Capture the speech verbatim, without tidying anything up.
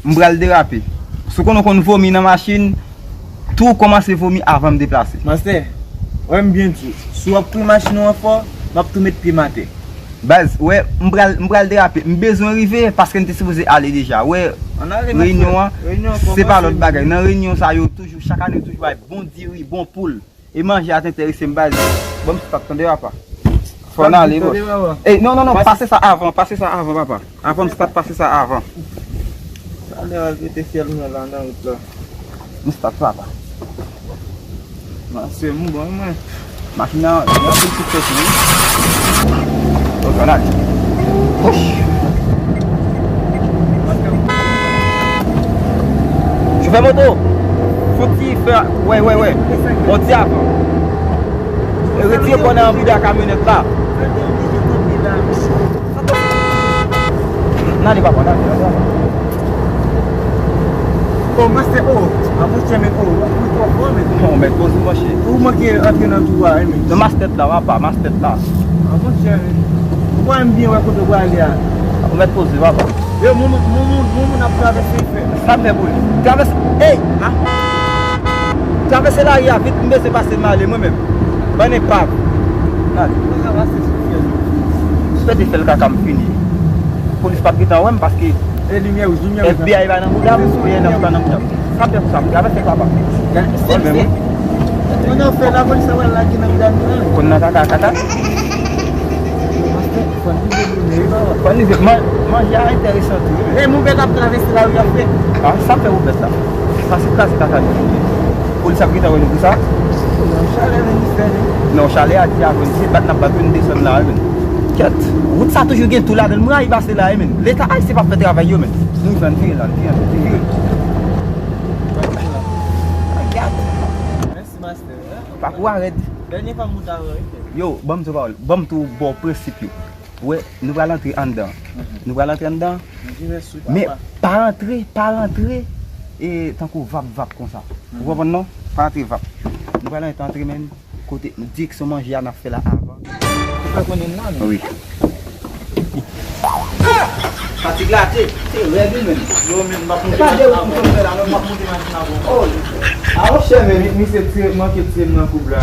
M pral derape. Si w konnen w konn vomi nan machin, tou kòmanse vomi avan m deplase. Mastè, wè m byen di w, si w ap kouri machin ou anfò, m ap tou met pye m atè. Baz, wè, m pral, m pral derape. M bezwen rive paske m te sipoze ale deja. Wè, reyinyon an, se pa lòt bagay. Nan reyinyon sa yo, toujou, chak ane, yo toujou bay bon diri, bon poul. E manje a t enterese m, baz. Ban m start, tande, papa. Fò n ale, bòs. Ey, non, non, non, pase sa avan, pase sa avan, papa. Avan m start, pase sa avan. Talè al rete fyèl mwen la nan wout la. M start, papa. Mase m bon, mwen. Machin nan, nan anpil sipèsi, wi. Ok, ann ale. Wouch! Chofè moto! Fon ti fè, wè, wè, wè. Fon ti avan. E retire kò nan anbouda kamyonèt la. N ale, papa, n ale, n ale, n ale. Oh, mastè, oh, a monchè, men, oh, ou twò fò, men. Non, mèt poze, monchè. Ou manke antre nan tou a, wi, men. Non, mastèt la, papa, mastèt la. A monchè, men. Ou pa menm byen wè kote ou prale a. Ou mèt poze, papa. Yo, moun, moun, moun, moun, moun ap travèse fè. Sa m fè pou li. Travèse, ey! Ah! Travèse lari a vit, m bezwen pase m ale, mwen menm. Bann enpav. N ale. Ou travèse sou fyèl. Sou tèt de fèl kaka m fini. Polis p ap gentan wè m paske E limyè wouj, limyè wouj. F B I pa nan bouda m, P N F pa nan bouda m. Sa m fè pou sa, m travèse papa. Mwen menm, wi. Mwen nan fè lapolis ap pral lage nan bouda nou la. Konn nan kaka, kaka. Fò n rive goumen, wi, papa. Fò n rive. Man-, manje a enteresan tou, wi. E moubèt ap travèse lari a fè. Ah, sa m fè moubèt la. Sa se plase kaka nou. Polis ap gentan wè nou pou sa. Non, chalè menm li fè, wi. Non, chalè a di avè n, se bat n ap bat, wi, n desann la, wi, men. Kèt, wout sa toujou gen tou ladan l, m rayi pase la, wi, men. Leta ayisyen p ap fè travay yo, men. Nou fè n vire la, n vire, n vire. Gad. Mèsi, mastè. Pakou a rèd. Dènye fwa m moute avè w, wi. Yo, ban m di w pawòl, ban m tou ba w prensip yo. Wè, nou pral antre anndan. Mhm. Nou pral antre anndan. Men, pa rantre, pa rantre, e, tankou vap, vap konsa. Ou konprann non? Pa rantre vap. Nou pral antre, antre, men, kote, direksyon manje a n ap fè la avan. Ou fè konnen nan, non? Wi. Fatig la, te, te rèd, wi, men. Yo, men, m ap monte machin nan, non, m ap monte machin nan, bon. Oh, a, monchè, men, mi-, misye tire, manke tire m nan koub la.